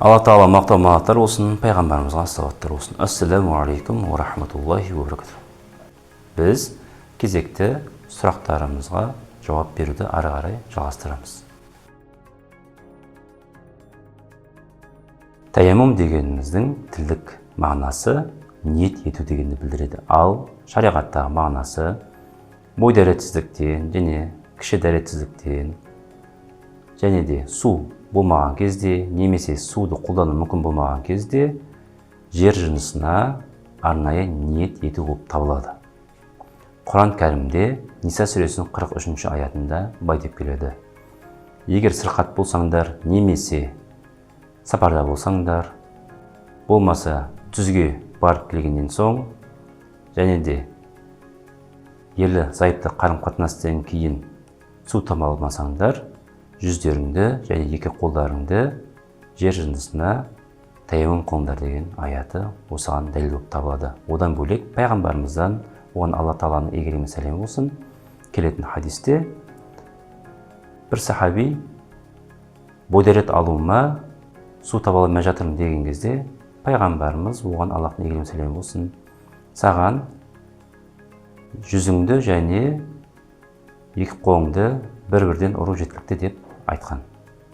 Алла Тағала мақтау мағаттар болсын, пайғамбарымызға салауаттар болсын. Ассаламу алейкум уа рахматуллахи уа баракатух. Біз кезекті сұрақтарымызға жауап беруді ары қарай жалғастырамыз. Таяммум дегеніміздің тілдік мағынасы ниет ету дегенді білдіреді. Ал шариғаттағы мағынасы бой дәретсіздіктен және кіші дәретсіздіктен және де су болмаған кезде немесе суды қолдану мүмкін болмаған кезде жер жынысына арнайы ниет ету болып табылады. Құран кәрімде Ниса сүресінің 43 аятында былай деп келеді: егер сырқат болсаңдар немесе сапарда болсаңдар, болмаса түзге барып келгеннен соң және де ерлі зайыпты қарым-қатынастан кейін су таба алмасаңдар, жүздеріңді және екі қолдарыңды жер жынысына таяммум қылыңдар деген аяты осыған дәлел болып табылады. Одан бөлек пайғамбарымыздан, оған Алла Тағаланың игілігі мен сәлемі болсын, келетін хадисте бір сахаби бой дәрет алуыма су таба алмай жатырмын деген кезде пайғамбарымыз оған Аллахтың игілігі мен сәлемі болсын, саған жүзіңді және екі қолыңды бір-бірден ұру жеткілікті деп айтқан.